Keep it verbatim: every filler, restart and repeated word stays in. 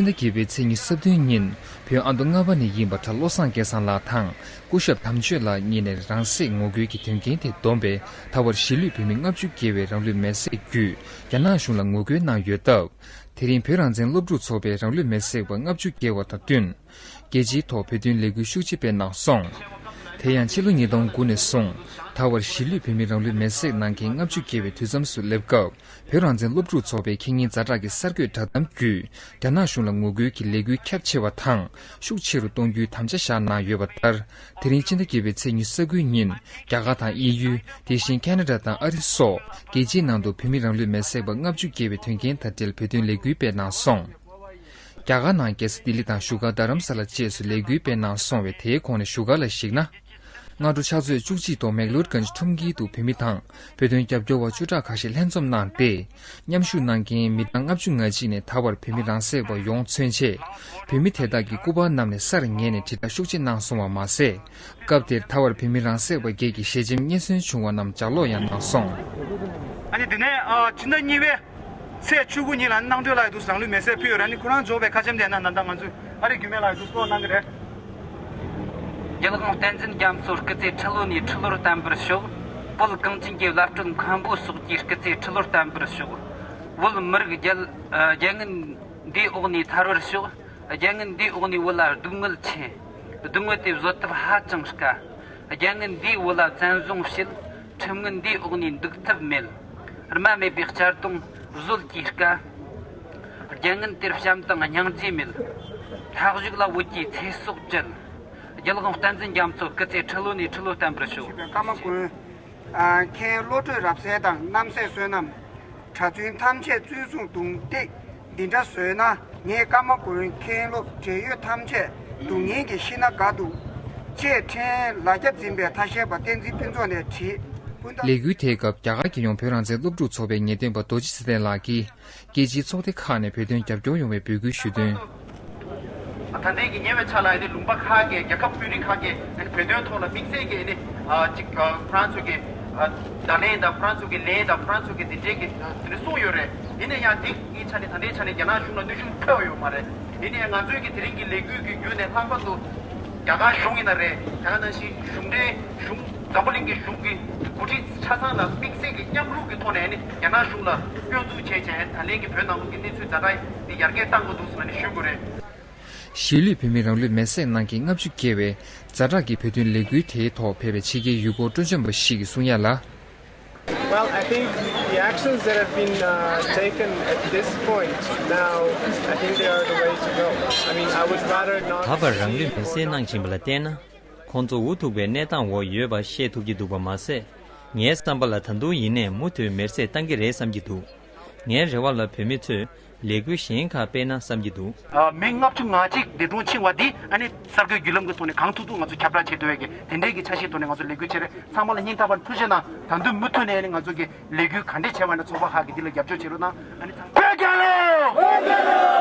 སྤྱི་ཟླ་བརྒྱད་པའི་ཚེས་ཉི་ཤུ་རྩ་བདུན་ཉིན་བོད་ཨ་མདོ་རྔ་པ་ནས་ཡིན་པ་གྲྭ་བློ་བཟང་སྐལ་བཟང་ལགས་དང་སྐུ་ཞབས་དམ་ཆོས་ལགས་གཉིས་ནས་རང་སྲེག་ངོ་རྒོལ་གྱི་དོན་རྐྱེན་དེ་བསྡོམས་པས་ད་བར་གཞིས་ལུས་བོད་མི་ལྔ་བཅུ་བརྒལ་བས་རང་ལུས་མེར་སྲེག་བརྒྱུད་རྒྱ་ནག་གཞུང་ལ་ངོ་རྒོལ་གནང་ཡོད་སྟབས། དེ་རིང་བོད་རང་བཙན་སློབ་ཕྲུག་ཚོགས་པས་རང་ལུས་མེར་སྲེག་པ་ལྔ་བཅུ་བརྒལ་བ་དང་བསྟུན། རྒྱལ་སྤྱིའི་ཐོག་བོད་དོན་ལས་འགུལ་ཤུགས་ཆེ་སྤེལ་གནང་སོང་། དེ་ཡང་ཕྱི་ལོ་ཉིས་སྟོང་དགུ་ནས་བཟུང་ད་བར་གཞིས་ལུས་བོད་མི་རང་ལུས་མེར་སྲེག་གནང་མཁན་ལྔ་བཅུ་བརྒལ་བའི་དུས་མཚམས་སུ་སླེབས་སྐབས་བོད་རང་བཙན་སློབ་ཕྲུག་ཚོགས་པས་ཁེ་ཉིན་ཛ་དྲག་གི་གསར་འགོད་བསྒྲགས་གཏམ་བརྒྱུད་རྒྱ་ནག་གཞུང་ལ་ངོ་རྒོལ་གྱི་ལས་འགུལ་ཁྱབ་ཆེ་བ་དང་ཤུགས་ཆེ་རུ་གཏོང་རྒྱུའི་དམ་བཅའ་བཞག་གནང་ཡོད་པ་ལྟར། དེ་རིང་སྤྱི་ཟླ་བརྒྱད་པའི་ཚེས་ཉི་ཤུ་རྩ་དགུའི་ཉིན་རྒྱ་གར་དང་དབྱིན་ཡུལ། དེ་བཞིན་ཁ་ན་ཌ་དང་ཨ་རི་སོགས་རྒྱལ་སྤྱིའི་ནང་དུ་བོད་མི་རང་ལུས་མེར་སྲེག་པ་ལྔ་བཅུ་བརྒལ་བའི་དོན་རྐྱེན་དང་འབྲེལ་བོད་དོན་ལས་འགུལ་སྤེལ་གནང་སོང་། རྒྱ་གར་ནང་རྒྱལ་ས་ལྡི་ལི་དང་བཞུགས་སྒར་རྡ་རམ་ས་ལ་བཅས་སུ་ལས་འགུལ་སྤེལ་གནང་སོང་བས་དེའི་གོང་ནས་བཞུགས་སྒར་ལ་གཞིགས་ན། སྔ་དྲོ་ཕྱག་ཚོད་བཅུ་གཅིག་ཐོག་མེག་ལོར་གྷན་ཇི་ཁྲོམ་དཀྱིལ་དུ་བོད་མི་དང་བོད་དོན་རྒྱབ་སྐྱོར་བ་བཅུ་ཕྲག་ཁ་ཤས་ལྷན་འཛོམས་གནང་སྟེ། མཉམ་ཞུགས་གནང་མཁན་མི་གྲངས་ལྔ་བཅུ་ང་གཅིག་ནས་ད་བར་བོད་མི་རང་སྲེག་པ་ཡོང་མཚོན་ཆེད། བོད་མི་དེ་དག་གི་སྐུ་པར་བསྣམས་ནས་སར་ཉལ་ནས་དྲིལ་བསྒྲགས་ཤུགས་ཆེ་གནང་སོང་བ་མ་ཟད། སྐབས་དེར་ད་བར་བོད་མི་རང་སྲེག་པ་བརྒྱད་ཀྱི་ཞལ་ཆེམས་རྙེད་སོན་བྱུང་བ་རྣམས་ལྗགས་ཀློག་ཡང་གནང་སོང་། ཨ་ནི་དེ་ནས་ཨ་ཕྱི་ཟླ་གཉིས་པའི་ཚེས་བཅུ་དགུ་ཉིན་ལ་གནང་གྲོས་ལ་ཡོད་དུས་རང་ལུས་མེར་སྲེག་ཕུལ་ཡོད་རེད། ཨ་ནི་ཁོ་རང་འབྱོར་བའི་ཁ་ཆེམས་དེ་ན་ད་ལྟ་ང་ཚོས་ཨ་རི་རྒྱུད་སྨད་ལ་ཡོད་དུས་སྐོར་གནང་གི་རེད། རྒྱལ་དབང་བསྟན་འཛིན་རྒྱ་མཚོ་སྐུ་ཚེ་ཁྲི་ལོ་ནས་ཁྲི་ལོར་བརྟན་པར་ཤོག་བོད་གངས་ཅན་གྱི་བླ་སྤྲུལ་མཁན་པོ་སོགས་ཀྱི་སྐུ་ཚེ་ཁྲི་ལོར་བརྟན་པར་ཤོག་བོད་མི་རིགས་རྒྱལ་རྒྱལ་ངན་འདིའི་འོག་ནས་ཐར་བར་ཤོག་རྒྱལ་ངན་འདིའི་འོག་ནས་བོད་ལ་སྡུག་བསྔལ་ཆེ། སྡུག་བསྔལ་དེ་བཟོད་ཐབས་ཧ་ཅང་དཀའ། རྒྱལ་ངན་འདིས་བོད་ལ་བཙན་བཟུང་བྱེད། ཁྲིམས་ངན་འདིའི་འོག་ནས་འདུག་ཐབས་མེད། སྨྲ་མེད་པའི་གཅར་རྡུང་བཟོད་ཀྱིས་དཀའ། རྒྱལ་ངན་དེར་བྱམས་དང་སྙིང་རྗེ་མེད། ལྷག་ཞུགས་ལ་བོད་ཀྱི་ཚེ་སྲོག་བྲལ། རྒྱལ་དབང་བསྟན་འཛིན་རྒྱ་མཚོ་སྐུ་ཚེ་ཁྲི་ལོ་ནས་ཁྲི་ལོ་བརྟན་པར་ཤོག་ཀརྨ་དགོན། མཁན་བློ་གྲོས་རབ་གསལ་དང་རྣམ་སྲས་བསོད་ནམས། གྲྭ་བཙུན་ཐམས་ཅད་བཙོན་སྲུང་རྡུང་རྡེག་འདི་འདྲ་བཟོས་ན་ངས་ཀརྨ་དགོན་མཁན་སློབ་བགྲེས་ཡོད་ཐམས་ཅད་སྡུག་བསྔལ་གྱིས་ཤི་ན་དགའ་འདུག་ཅེས་ཕྲན་ལ་རྒྱ་འཛིན་པའི་ཐ་ཤལ་པ་བསྟན་འཛིན་ཕུན་ཚོགས་ནས་བྲིས། སྤུན་ཟླ། ལས་འགུལ་དེའི་སྐབས་རྒྱ་གར་རྒྱལ་ཡོངས་བོད་རང་བཙན་སློབ་ཕྲུག་ཚོགས་པའི་ངེས་སྟོན་པ་རྡོ་རྗེ་ཚེ་བརྟན་ལགས་ཀྱིས་རྒྱལ་སྤྱིའི་ཚོགས་སྡེ་ཁག་ནས་བོད་དོན་རྒྱབ་སྐྱོར་ཡོང་བའི་འབོད་སྐུལ་ཞུས་དོན། ད་ལྟའི་གི་ཉེ་བའི་ཆར་ལ་ཨ་ནི་ལུང་པ་ཁག་གི་རྒྱལ་ཁབ་དཔོན་རིགས་ཁག་གི་ཨ་ནི་བོད་དོན་ཐོག་ལ་དམིགས་བསལ་གྱི་ཨ་ནི་ཨ་ཅིག་ཨ་ཁོ་རང་ཚོ་གི་ཨ་བརྡ་ལན་དང་ཁོ་རང་ཚོ་གི་ལན་དང་ཁོ་རང་ཚོ་གི་འདི་འདྲའི་གི་ཨ་དེ་འདྲ་གསུངས་ཡོད་རེད། ཡིན་ན་ཡང་དེ་གི་ཆ་ནས་ད་ལྟའི་ཆ་ནས་རྒྱ་ནག་གཞུང་ལ་གནོན་ཤུགས་ཐེབས་ཡོད་མ་རེད། ཡིན་ན་ཡང་ང་ཚོའི་གི་དེ་རིང་གི་ལས་འགུལ་གི་བརྒྱུད་ནས་ལྷག་པར་དུ་རྒྱ་གར་གཞུང་ཡིན་ན་རེད། ད་ག་ནང་བཞིན་གཞུང་འབྲེལ་གཞུང་འཛམ་བུ་གླིང་གི་གཞུང་གི་འགོ་ཁྲིད་ཆ་ཚང་ལ་དམིགས་བསལ་གྱི་མཉམ་རུབ་ཀྱི་ཐོག་ནས་ནི་རྒྱ་ནག་གཞུང་ལ་སྐྱོན་འཛུགས་བྱས་བྱས་ད་ལན་གྱི་བོད་ནང་ལོགས་ཀྱི་གནས་ཚུལ་ཛ་དྲག་འདི་ཡར་རྒྱས་གཏང་དགོས་འདུག་ཟེར་ནས་ཞུ་དགོས་རེད། གཞིས་ལུས་བོད་མི་རང་ལུས་མེར་སྲེག་གནང་མཁན་ལྔ་བཅུ་བརྒལ་བས་ཛ་དྲག་གི་བོད་དོན་ལས་འགུལ་དེའི་ཐོག་ཕེབས་པའི་ཕྱི་རྒྱལ་ཡུལ་སྐོར་སྤྲོ་འཆམ་པ་ཞིག་གིས་གསུང་ཡ་ལ། Well, I think the actions that have been uh, taken at this point now, I think they are the way to go. I mean, I would rather not ད་བར་རང་ལུས་མེར་སྲེག་གནང་བཞིན་པ་ལ་བལྟས་ན། ཁོང་ཚོ་འུ་ཐུག་པའི་གནས་སྟངས་འོག་ཡོད་པ་ཤེས་ཐུབ་ཀྱི་འདུག་པ་མ་ཟད། ངའི་བསམ་པ་ལ་ད་དུང་ཡིན་ནའི་མུ་མཐུད་མེར་སྲེག་བཏང་གི་རེད་བསམ་གྱི་འདུག་ངའི་རེ་བ་ལ་བོད་མི་ཚོས་ལས་འགུལ་གཞན་ཁག་སྤེལ་ན་བསམ་གྱི་འདུག་མི་ལྔ་བཅུ་ང་གཅིག་འདས་གྲོངས་ཕྱིན་པ་འདི་ཨ་ནི་གསར་འགོད་བརྒྱུད་ལམ་གྱི་ཐོག་ནས་གང་ཐུབ་ཐུབ་ང་ཚོ་ཁྱབ་བསྒྲགས་བྱེད་ཐུབ་ཡས་ཀྱི་དེ་འདྲའི་གི་ཆ་ཤས་ཐོག་ནས་ང་ཚོ་ལས་འགུལ་བྱེད་རེད། ཚང་མ་ལ་སྙིང་ཐག་པ་ནས་ཐུགས་རྗེ་གནང་། ད་དུང་མུ་མཐུད་ནས་ཨ་ནི་ང་ཚོ་གི་ལས་འགུལ་ག་འདྲས་བྱས་པ་ན་ཚོགས་པ་ཁག་གིས་འདི་ལ་རྒྱབ་སྐྱོར་བྱེད་རོགས་གནང་། ཨ་ནི་ཚང་། བོད་རྒྱལ་ལོ། བོད་རྒྱལ་ལོ།